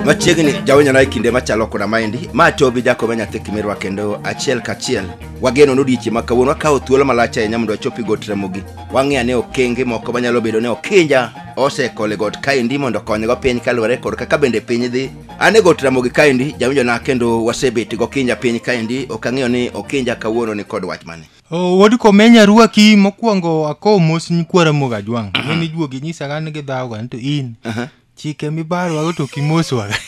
Machiegni jawinjona e kinde machalo koda maendi, ma Tobi Jacob nyathi Kimirwa kendo achiel kachiel wageno ni odiechieng' ma kawuono wakawo thuolo malach ahinya mondo wachopi got Ramogi. Wang'i ane okenge moko manyalo bedo ni Okinja osekolo e got kaendi mondo okonygo piny kaluwore kod kaka bende piny dhi. An e got Ramogi kaendi jawinjona kendo wasebet gokinja piny kaendi ok ang'eyo ni Okinja kawuono ni kod wach mane. O, Wuod Komenya rwaki mokwongo akow mos nyikwa Ramogi Ajwang'. Ing'e ni juogi nyisaga ni gidhawoga ni to in chike mibarowago to ok imoswaga.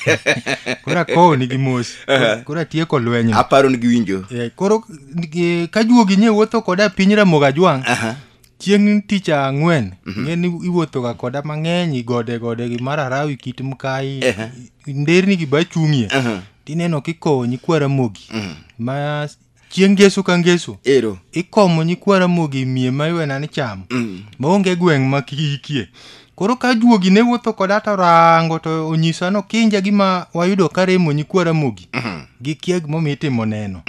Koro akowo nigi mos. Koro atieko lwenyno. Aparo ni giwinjo. Koro ka juogi nye wuotho koda e piny Ramogi Ajwang', chieng' tich ang'wen, ing'e ni iwuothoga koda mang'eny i gode gode gi mar Arawi, Kit Mkayi, nderni gi bachung'ie. Tineno kikowo nyikwa Ramogi ma chieng' ngeso ka ngeso Ero. ikomo nyikwa Ramogi miye ma iwena ni cham maonge gweng' ma kiikie. Koro ka juogi ne wuotho koda to rango to onyisa ni Okinja gima wayudo ka remo nyikwa Ramogi gikia gimomiyo itimo neno.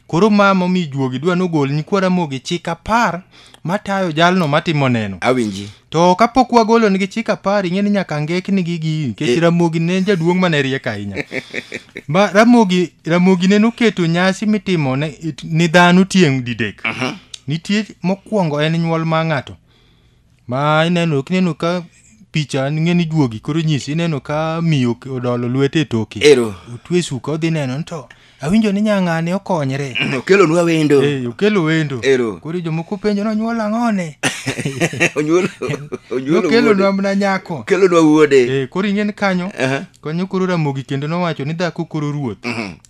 Koro ma momiyo juogi dwa nogol nyikwa Ramogi chik 10 matayo jalno matimo neno. Awinji. To kapok wagolo nigi chik 10 ing'e ni nyaka ngekni gi gini nikech Ramogi ne en jaduong' mane riek ahinya. Ma Ramogi ne noketo nyasi mitimo ne dhano tieng' didek. Nitie mokwongo en nyuol mar ng'ato. Ma ineno kineno ka picha ing'e ni juogi koro nyisi ineno ka miyo odolo lwete e toke. Ero. Otwe suka odhi neno ni to awinjo ni nyang'ane okonyre. Okelonwa wendo. Okelo wendo. Ero. Koro jomoko penjo ni onyuol ang'one? Onyuolo Okelonwa wuode. mana nyako. Okelonwa wuode. Koro ing'e ni kanyo, kanyo koro Ramogi kendo nowacho ni dhako koro ruoth.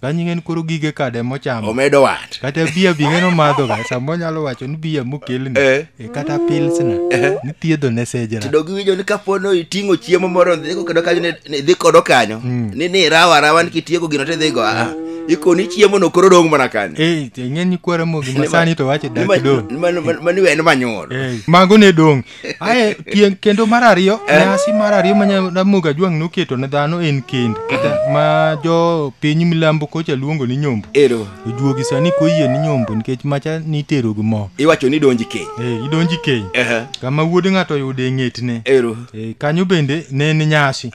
Kanyo ing'e ni koro gige kade mochamo. Omedo wat. Kata bia bi ing'e ni omadhoga. Samoro onyalo wacho ni bia mokelni. Kata pilsner. Ni thiedho ne sejra. To dog iwinjo ni kapo ni iting'o chiemo moro dhi kodo kanyo ni dhi kodo kanyo. Ni irawo arawa ni kitieko gino tidhi go. Ikoni chiemo no koro dong' mana kanyo. To ing'e ni kwa Ramogi ma sani to wacho dak dong'. Mani wen manyuol. Mago ne dong'. Ae, tieng' kendo mar ariyo, nyasi mar ariyo ma Ramogi Ajwang' noketo ne dhano en kend. Kata ma jo piny milambo kocha luongo ni nyombo. Ero. Ojuogi sani koyie ni nyombo nikech macha nitero gi mo. Iwacho ni donji keny. Idonji keny. Kama wuod ng'ato oyude e ng'etne. Ero. Kanyo bende ne en nyasi.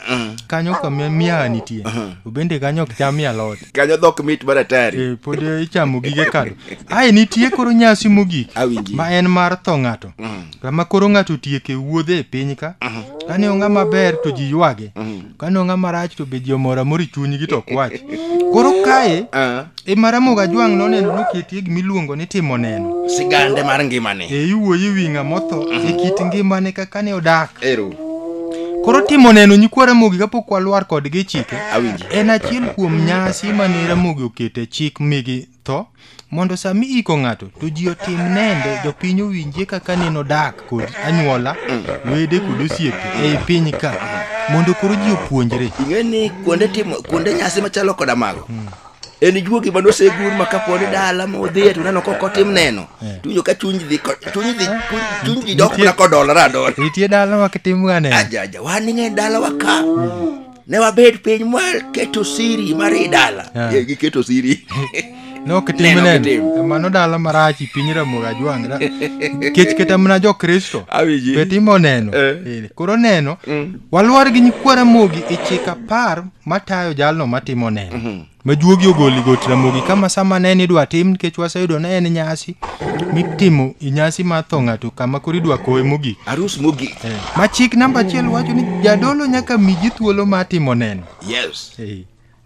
Kanyo kama miaha nitie. Bende kanyo ok cham alot. Kanyo dhok mit mar atari. Pod ichamo gige kado. Ae nitie koro nyasi mogik. Awinji. Ma en mar tho ng'ato. Kama koro ng'ato otieke wuodhe e piny ka. Kane ong'a maber to ji ywage. Kane ong'a marach to be ji omor amora e chunygi to ok wach. Koro kae, ema Ramogi Ajwang' noneno noketie gima iluongo ni timo neno. Sigande mar ngimane. Iwuoyo e wi ng'ama otho e kit ngimane kaka ne odak. Ero. Koro timo neno nyikwa Ramogi kapok walwar kodgi e chike. Awinji. En achiel kuom nyasi mane Ramogi okete chik migi tho mondo sami iko ng'ato to ji otim nende jopiny owinjie kaka neno dak kod anyuola wede kod osiepe ei piny ka mondo koro ji opuonjre. Ing'e ni kuonde nyasi machalo koda mago en juogi mane osegur ma kapo ni dala modhiye to neno kok otim neno to iwinjo ka chuny dhi chuny dhi chuny ji dok mana kodolore adola. Nitie dala ma kitim ga neno. Aja, aja, wan ing'e dala wa ka. Ne wabet piny mwaketo siri mar i dala. Giketo siri. Ne ok tim Neno neno. kitim. Mano dala marach e piny Ramogi Ajwang'. Kech kata mana jo-Kristo Awinji. be timo neno. Koro neno, walwar gi nyikwa Ramogi e chik 10 matayo jalno matimo neno. Ma juogi ogolo e got Ramogi kama sama neno idwa tim nikech waseyudo ni en nyasi mitimo e nyasi mar tho ng'ato kama koro idwa kowe mogik. Arus mogik. Ma chik namba 1 wacho ni jadolo nyaka mi ji thuolo mar timo neno. Yes.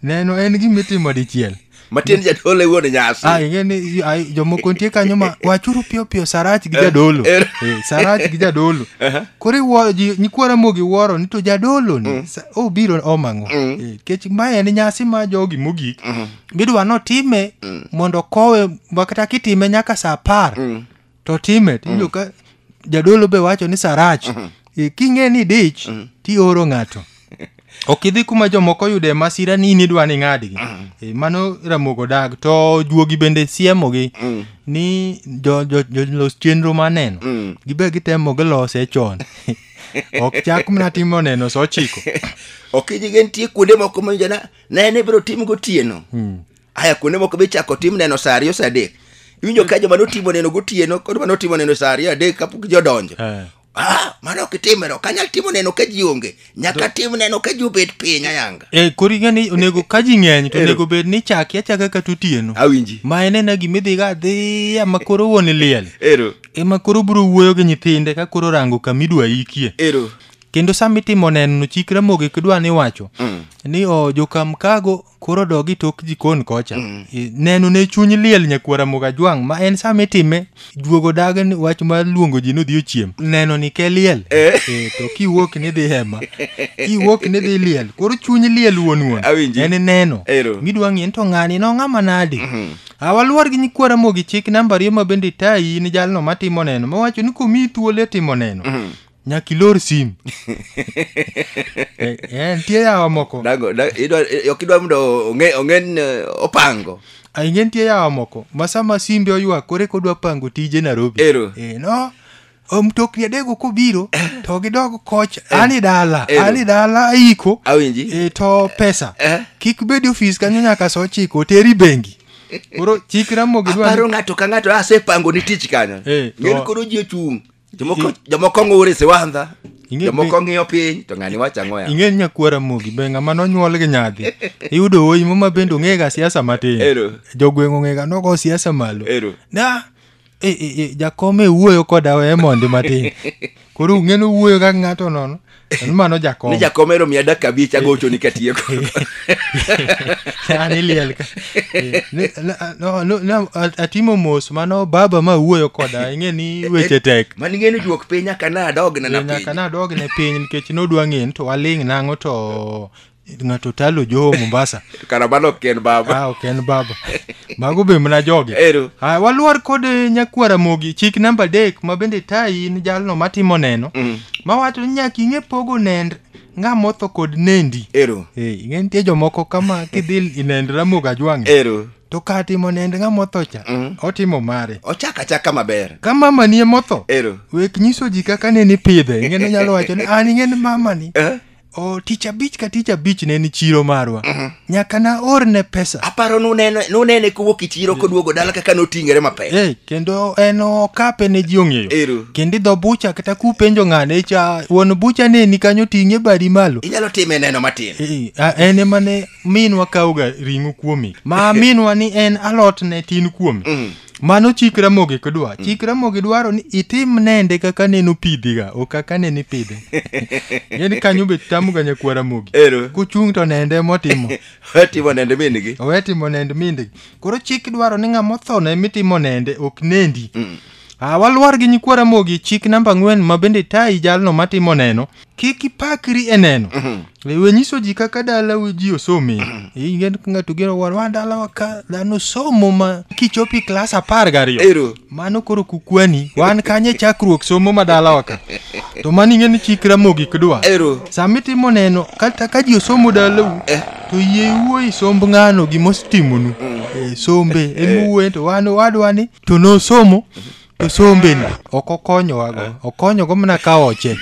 Neno en gima itimo dichiel. Matin jadolo e wuon nyasi. Ing'e ni, jomoko nitie kanyo ma wachuru piyo piyo sarach gi jadolo. Sarach gi jadolo. Koro ji nyikwa Ramogi wuoro ni to jadolo ni, obiro omo ang'o? Nikech mae en nyasi ma jogi mogik. Midwa notime mondo kowe, ma kata kitime nyaka sa 10. To time, tiwinjo ka jadolo be wacho ni sarach. King'e ni dich, tioro ng'ato. Ok idhi kuma jomoko yude masira ni in idwa ni ing'adgi. Mano Ramogi odag. To juogi bende siemogi ni jolos chenro mar neno. Gibe gitemo gilose chon. Ok chak mana timo neno sa 9. Ok iji nitie kuonde moko ma winjo na nene ibiro tim gotieno. Aya kuonde moko be ichako tim neno sa 2 sa 3. Iwinjo ka joma notimo neno gotieno kod joma notimo neno sa 2 3 kapok ji odonjo. Ah, mano ok itimero. Ok anyal timo neno ka ji onge. Nyaka tim neno ka ji obet piny ayanga. E koro ing'e ni onego ka ji ng'eny to Ero. onego bed ni chaki achaka kata otieno. Awinji. Ma en ena gima idhiga adhiya ma koro wuon liel. Ero. Ema koro biro wuoyo gi nyithinde ka koro rango kama idwa ikie. Ero. Kendo sama itimo neno chik Ramogi ok idwa ni wacho Mm. ni o jokamkago koro dog e tok jikon kocha. Neno ne chuny liel nyakwar Ramogi Ajwang' ma en sama itime juogo dag ni wach mar luongo ji nodhi ochiem. Neno ni ke liel. Eh. E, to kiwuok ni dhi hema. Kiwuok ni dhi liel. Koro chuny liel wuon wuon. Awinji. En neno. Ero. Midwa ng'iye ni to ng'ani nong'ama nade. Awaluor gi nyikwa Ramogi chik namba ariyo ma bende tayi ni jalno matimo neno mawacho ni komiyi thuolo e timo neno nyaka ilor sim. Nitie yawa moko. Dago, idwa ok idwa mondo ong'e ong'e ni opango. Aing'e nitie yawa moko ma sama simbe oywak koro eka odwa pango tije Nairobi. Ero. No mtokni adego kobiro to gidog kocha an e dala Ero. an e dala aiko Awinji. To pesa Eh. kik bed e ofis kanyo nyaka sa ochiko oteri bengi. Koro chik Ramogi dwa Aparo ng'ato ka ng'ato asepango ni tich kanyo. Eh, Ng'eni koro ji ochung'. Jomoko jomoko ng'ur e siwandha. Ing'e Jomoko ng'iyo piny to ng'ani wacho ang'o ya. Ing'e ni nyakwar Ramogi be ng'ama nonyuol gi nyadhi. Iyudo Oimo ma bende ong'ega siasa matin. Ero. Jogweng' ong'ega nogo siasa malo. Ero. Na jakom e wuoyo koda we mondi matin. Koro ung'e ni owuoyo kaka ng'ato nono. En mano jakom. Ni jakom ero miya dakika abich agochoni katieko. An iliel ka. No, atimo mos mano baba ma wuoyo koda ing'e ni weche tek. Mani ng'e ni juok piny nyaka na adog na Nyaka piny. nadog ne piny nikech nodwa ng'e ni to waling' nang'o to ng'ato talo Joho Mombasa. Kara mano ok en baba. Ah, ok en baba. Mago be mana joge. Ero. Ah, waluor kod nyakwar Ramogi chik namba 3 ma bende tayi ni jalno matimo neno. Mawacho ni nyaka ing'e pogo nend ng'ama otho kod nendi. Ero. Ing'e nitie jomoko kama kidhi inend Ramogi Ajwang'. Ero. To ka timo nend ng'ama otho cha, otimo mare. Ochak achaka maber. Ka mama ni emotho, Ero. wek nyiso ji kaka ne nipidhe. Ing'e ni onyalo wacho ni an ing'e ni mama ni. Eh? O tich abich ka tich abich ne ni chiro marwa. Nyaka na orne pesa. Aparo nunene kowuok e chiro koduogo dala kaka noting'ere mapek. Kendo en okape ne ji ong'eyo. Ero. Kendo idho bucha kata kupenjo ng'ane cha wuon bucha ne ni kanyo ting'e badi malo. Inyalo time neno matin. En ema ne minwa kawoga ring'o kuome. Ma minwa ni en alot ne tin kuome. Mano chik Ramogi ok dwa. Chik Ramogi dwaro ni itim nende kaka neno pidhiga, ok kaka neno ipidhe. Ng'eni kanyo be tamoga nyakwar Ramogi. Ero. Kochung' to nende motimo. Timo nende min gi. Owe timo nend mindgi. Koro chik dwaro ni ng'ama otho ne mitimo nende ok nendi. Waluor gi nyikwa Ramogi chik namba 4 ma bende tayi jalno matimo neno. Kik ipakri e neno. We nyiso ji kaka dala ji osome. Ing'e ng'ato gero war wan dalawa ka dhano somo ma kichopi klas 12. Ero. Mano koro kukwani wan kanye chakruok somo ma dalawa ka. To mano ing'e ni chik Ramogi ok dwa. Ero. Sama itimo neno kata ka ji osomo dalau to yie iwuo i somb ng'ano gimosetimonu. Sombe ema to wan wadwa ni to nosomo to sombe ni ok okonyowago. Okonyogo mana ka oche.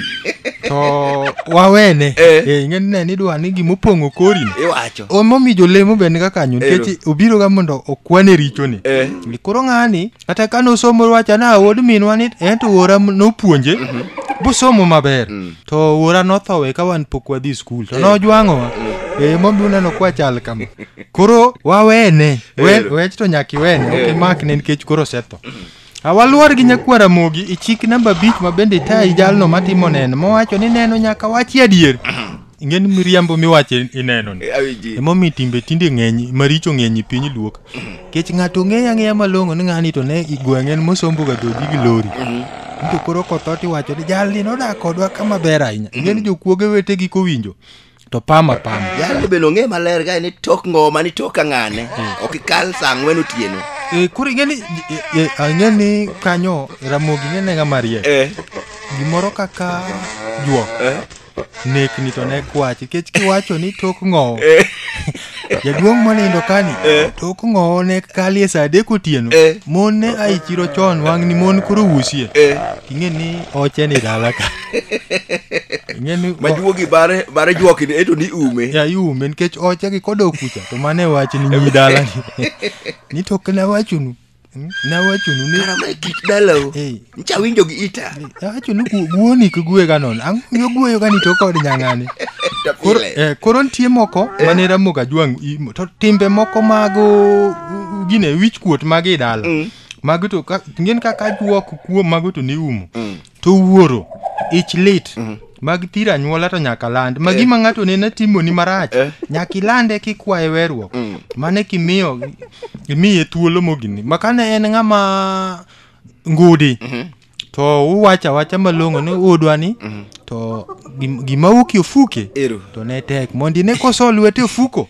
To wawene. Ing'e ni ne idwa ni gimopong'o kori ni. Iwacho. Emomiyo jolemo be niga kanyo nikech obiro ga mondo okwane richone. Koro ng'ani kata ka nosomo wacho na wuod minwa ni en to wuora nopuonje bosomo maber. To wuora notho ka wan pok wadhi skul to nojwang'owa. Emomiyo uneno kwa chal kama. Koro wawene. Wech to nyaka iwene ok imakne nikech koro osetho. Awaluor gi nyakwar Ramogi e chik namba 5 ma bende tayi jalno matimo neno mowacho ni neno nyaka wachi adier. Ing'e ni miriambo miwacho ineno ni. Awinji. Emomiyo timbe tinde ng'eny maricho ng'eny e piny Luo ka. Nikech ng'ato ng'eyo ang'eya malong'o ni ng'ani to ne gweng' en mosombo ga dhoji gi lori. To koro kotho tiwacho ni jalni nodak kodwa kama ber ahinya. Ing'e ni jokuoge wetegi kowinjo to pama pama. Jalni bende ong'e maler ga ni tok ng'oma ni tok ang'ane. Ok ikal sa 4 otieno. Koro ing'e ni ang'e ni kanyo Ramogi ing'e ne ng'ama riek. Gimoro kaka juok. Nekni to ne kwach nikech kiwacho ni tok ng'owo. Jaduong' monindo kani tok ng'owo ne kalie sa 3 otieno. Mon ne ai chiro chon wang' ni mon koro wusie. Ing'e ni oche ni dala ka. Ing'e ni Majuogi bare juok ni eto ni ume. Ya iume nikech oche gi kodok kucha to mane wach ni nyi dala ni. Ni tok ne wachonu. Nawachonu ni Kara mae kit dalau. Eh. Ncha winjo gi ita. Awachonu guoni kigwe ga nono. Ang'o miyo gweyo ga ni to kod nyang'ani? To Koro, pile. koro nitie moko mane Ramogi Ajwang' imo to timbe moko mag gine wich kuot mag i dala mago to ing'eni kaka juok kuo mago to niumo to wuoro ich lit mag thiro anyuola to nyaka land ma gima ng'ato nene timoni marach nyaka ilande kikwaye weruok mane kimiyo imiye thuolo mogini ma kane en ng'ama ngudi to uwacho awacha malong'o ni udwa ni to gima wuok e ofuke Ero. to ne tek mondo ine koso lwete e ofuko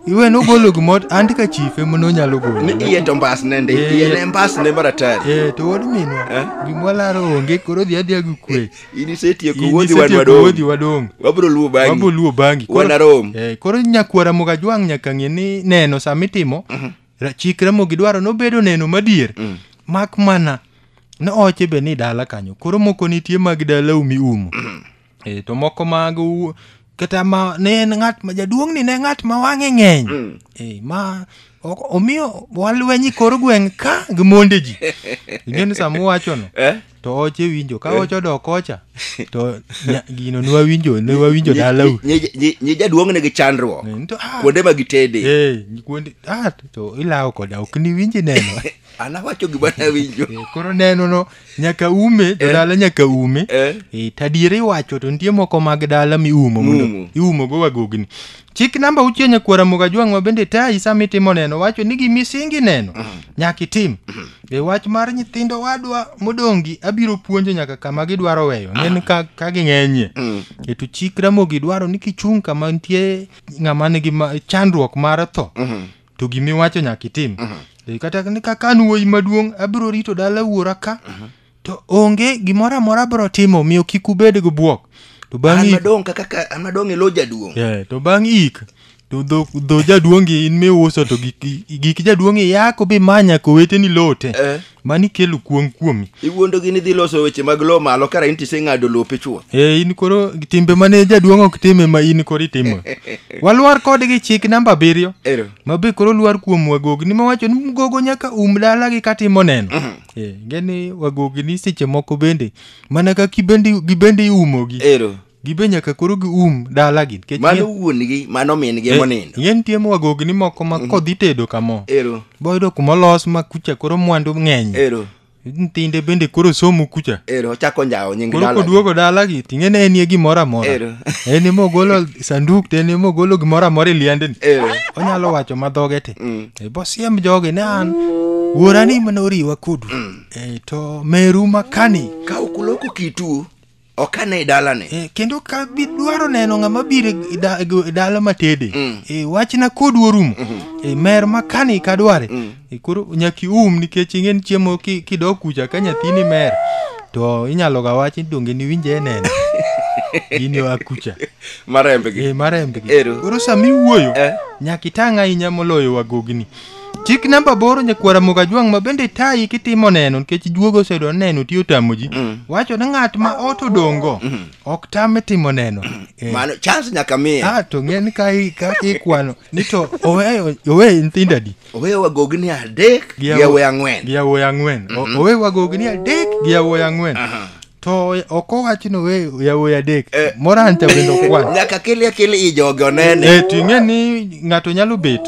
iwe nogolo gimoro and ka chife mano nyalo golo Ni iye to mbas nende. Iye ne mbas ne maratari. To wuod minwa gimwalaro onge koro dhi adhiya gi kwe In isetieko In wuodhi wan isetieko wuodhi wadong'. wadong' Wabiro luwo bang'i. wabo luwo bangi Wanarom. Koro nyakwara Ramogi Ajwang' nyaka ng'e ni neno samitimo chik Ramogi dwaro nobedo neno madier mak mana ne oche be ni dala kanyo koro moko nitie mag dalau miumo to moko mag kata ma ne en ng'at ma jaduong' ni ne ng'at ma wang'e ng'eny ma omiyo walweny kor gweng' ka gi monde ji ing'e ni sama uwachono to oche winjo ka oche odok kocha to gino ne wawinjo dalau Nyi jaduong' nigi chandruok. To, Kuonde ma gitede. Kuonde to ilawo koda ok niwinji neno. An awacho gima nawinjo. Koro neno no nyaka ume jodala nyaka ume. To adieri iwacho to nitie moko mag dala miumo mondo iumo go wagogni. Chik namba 6 nyakwar Ramogi Ajwang' ma bende tayi sama itimo neno wacho ni gimisingi neno nyaka itim. Wach mar nyithindo wadwa modong'gi abiro puonjo nyaka kama gidwaro weyo ng'en ka ging'enyie. To chik Ramogi dwaro ni kichung' kama nitie ng'ama nigi chandruok mar tho to gimiwacho nyaka itim. Kata ni kaka an wuoyi maduong' abiro rito dala wuora ka to onge gimoro amora abiro timo miyo kik ubed gi bwok. To bang' An ik madong' kaka an madong' e lo jaduong'. To bang' ik to dho jaduong' gi in miuso to gik jaduong' iyako bimanya koweteni lote. Mani kelo kuong' kuomi. Iwuondo gi ni dhi loso weche mag lowo malo kara in tiseng'ado lope chuth. In koro timbe mane jaduong' ok time ma in koro itimo. Walwar kodgi chik namba 7. Ero. Ma be koro lwar kuom wagogni mawacho ni mgogo nyaka um dalagi katimo neno. Ng'eni wagogni seche moko bende mana ka gibende iumogi. Ero. Gibe nyaka koro gium dalagi. Mano wuon-gi, mano min-gi monindo. Ing'e nitie wagogni moko ma kodhi tedo kamo. Ero. Boyudo kumolos ma kucha koro mwandu ng'eny. Ero. Nyithinde bende koro somo kucha. Ero, ochako njawo nying Koro dalagi. koduogo dalagi ting'e ne enie gimoro amora. Ero. En ema ogolo sanduk to en ema ogolo gimoro amora e liendeni. Ero. Onyalo wacho madhoge te. Bosiem jogi ne an wuora ni mane oriwa kodu. To meru makani. Ka ok uloko kitu ok ane dalane. Kendo ka dwaro neno ng'ama biro e dala matede. Wachna kodu orumo. Mer makani kadware. Koro nyaka ium nikech ing'e ni chiemo kidok kucha ka nyathini mer to inyalo ga wach ni donge niwinje e neno. Gini oa kucha. Marembgi. Marembgi. Ero. Koro sama iwuoyo nyaka itang' ahinya moloyo wagogni. Chik namba 8 nyakwar Ramogi Ajwang' ma bende tayi kitimo neno nikech juogo oseyudo neno tiyo tamo ji. Wacho ni ng'at ma ot odong'go ok tame timo neno. Mano chance nyaka miye. To ng'en ka ikwano ni to oweyo nyithindo adi? Oweyo wagogni 3 gi yawuoyi 4. Gi yawuoyi 4. Oweyo wagogni 3 gi yawuoyi 4. To ok owach ni oweyo yawuoyi 3. Moran cha bende okwan. Nyaka kele i jogi onene. To ing'e ni ng'ato nyalo bet.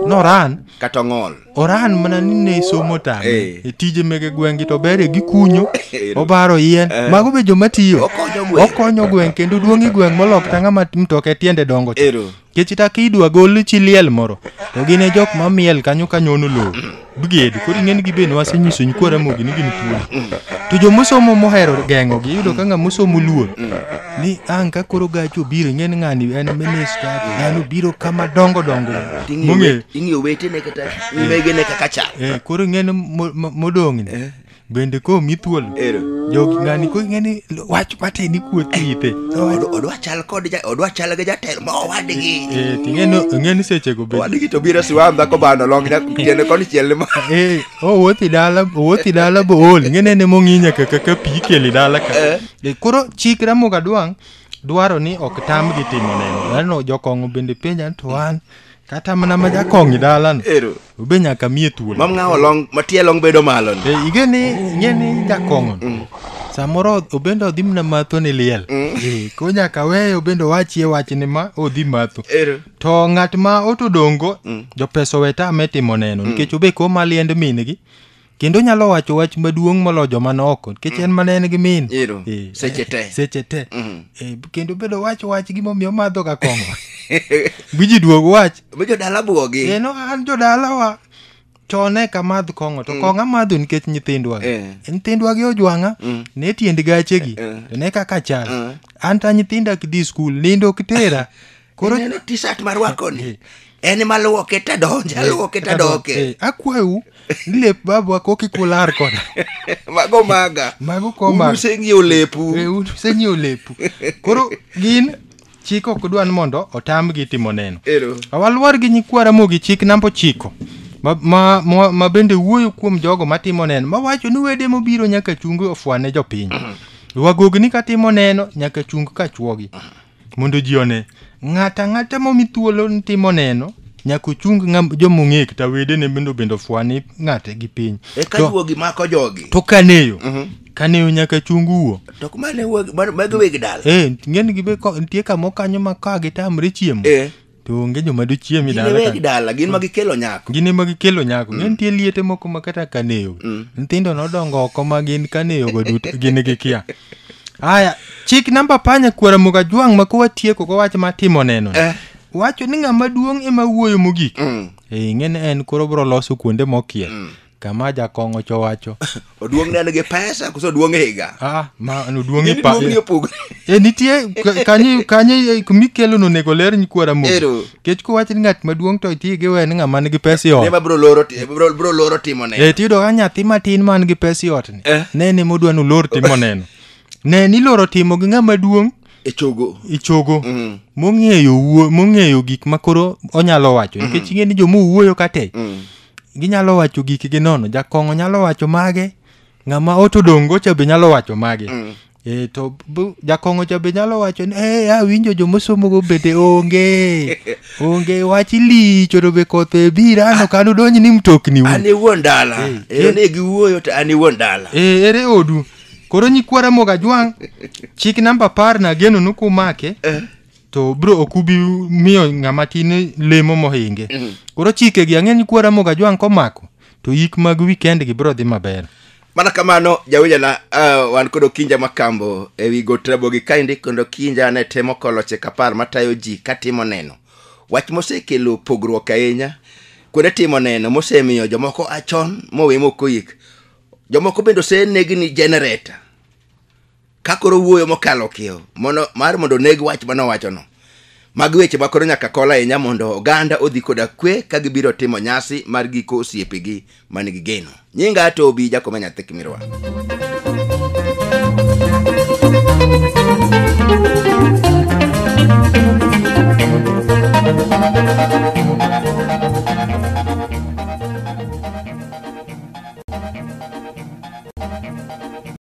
Noran. Kata ong'ol. Oran mana ni ne somo tame. E tije mege gweng'gi to bere gikunyo. Obaro yien. Mago be joma tiyo. Okonyo gweng'. Okonyo gweng' kendo duong' e gweng' molok ta ng'ama mtoke tiende dongo cha. Ero. Nikech ta kidwa gol chi liel moro to gin e jok mamiel kanyo ka nyono lowo. Brigade koro ing'e ni gibe wasenyiso nyikwa Ramogi ni gin thuolo. To jomosomo mohero geng'o gi iyudo ka ng'ama osomo luor ni ang' ka koro gacho obiro ing'e ni ng'ani en minista ng'ani obiro kama dongo dongo mong'eyo. Ing'iyo wetene kata megene kaka chal. Koro ing'e ni modong' ni bende komi thuolo. Ero. Jogi ng'ani koro ing'e ni wach matin ikuoth ithe. Odwa chal kod odwa chal gi jatelo ma owadgi. To ing'e ni sechego bende. Owadgi to biro siwandha kobano long tiende konchiel ma. Owuothi dala bo ol. Ing'e ni en emong'i nyaka kaka pi ikelo e dala ka. Koro chik Ramogi Ajwang' dwaro ni ok tamgi timo neno. Aneno jokong'o bende penja ni to an Kata mana ma jakong'i dalano. Ero. Obe nyaka miye thuolo. Mam ng'awo long matie long bedo malo ni. Eh, ing'e ni jakong'o samoro obende odhi mana matho ni liel. Eh, ko nyaka weye obende owachie wachni ma odhi matho. Ero. To ng'at ma otodongo jopesa owe tame timo neno nikech obe koma liend min gi kendo nyalo wacho wach maduong' moloyo joma nooko nikech en mana en gi min. Ero. Eh, Seche te. Seche te. Eh, kendo bedo wach wach gimomiyo omadho ga kong'o. Bi ji duog wach. Be jodala buogi. Eh, no, an jodalawa chon eka madh kong'o to kong'o amadho nikech nyithindwa gi. Eh. Nyithindwa gi ojwang'a ne tiend gachegi to ne kaka chal. An ta nyithinda ok dhi skul nindo ok tera. Koro Ineno t-shirt marwako ni. En ema luoke tadonje, aluoke tadoke. Eh, akwayou ni lep babwa ko kik ular koda. Mago maga. Mago ko maga. Un useng'iewo lepu. Eh, un useng'iewo lepu. Koro gin chik ok dwa ni mondo otamgi timo neno. Ero. Waluor gi nyikwa Ramogi chik namba 9 ma bende wuoyo kuom jogo matimo neno mawacho ni wede mobiro nyaka chung ofwane jopiny. Wagogni katimo neno nyaka chung kachuogi mondo ji one. Ng'ato ang'ata momi thuolo ni timo neno nyaka ochung jomong'e kata wedene bende ofwani ng'ate gi piny. Eka To, juogi mako jogi. to kaneyo kaneyo nyaka chung wuo. To kuma ne wuog mago weg dala. Eh, ng'eni gi be nitie kamoro kanyo ma ka gitamre chiemo Eh. to onge joma dochiem e Gin e dala weg kanyo. dala, gin ma gikelo nyako. Gin ema gikelo nyako. Ng'e nitie liete moko ma kata kaneyo. Nyithindo nodongo oko ma gin kaneyo go duto gin gikia. Aya, chik namba panya kwara Ramogi Ajwang' ma kowatieko go wach mar timo neno. Eh. Wacho ni ng'ama duong' ema wuoyo mogik. Eh, ing'e ni en koro bro loso kuonde mokiel. Kama jakong'o cho wacho. Oduong' ne en gi pesa koso oduong' e higa. Ah, ma oduong' e Gin pa. duong' ni opogore. E nitie kanye kumikelo no onego ler nyikwa Ramogi. Ero. Nikech kowach ni ng'at maduong' to iti giwe ni ng'ama nigi pesa e ot. Ne ma bro loro bro loro timo neno. E tiyudo ka nyathi matin man gi pesa e ot ni. Eh. Ne ni modwa ni olor timo neno. Ne ni loro timo gi ng'ama duong' E chogo. ichogo mong'eyo gik ma koro onyalo wacho nikech ing'e ni joma owuoyo ka te ginyalo wacho gikgi nono. Jakong'o nyalo wacho mage, ng'ama otodongo cha be nyalo wacho mage. E, to jakong'o cha be nyalo wacho ni eh, awinjo jomosomogo bende onge onge wach licho to be koth e biro an ok an udonj ni mtokni u. An e wuon dala. Eh, Ero ne giwuoyo to an e wuon dala. E, ere odu. Koro nyikwa Ramogi Ajwang' chik namba 10 nageno ni kumake to bro ok ubi miyo ng'ama tin lemo mohinge. Koro chike gi ang'e nyikwa Ramogi Ajwang' komako to yik mag weekend gi bro dhi maber. Mana kamano jawinjona wan kod Okinja Makambo ewi got Ramogi kaendi kendo Okinja ne temo kolo chik 10 matayo ji katimo neno. Wach mosekelo pogruok ahinya kuonde timo neno mosemiyo jomoko achon mowe mokoyik. Jomoko bende oseneg ni generator. Ka koro wuoyo mokalo kiewo mondo mar mondo oneg wach manowachono. Magi weche ma koro nyaka kol ahinya mondo oganda odhi koda kwe ka gibiro timo nyasi mar giko osiepegi man gi geno. Nyinga Tobi Jakome nyathi Kimirwa.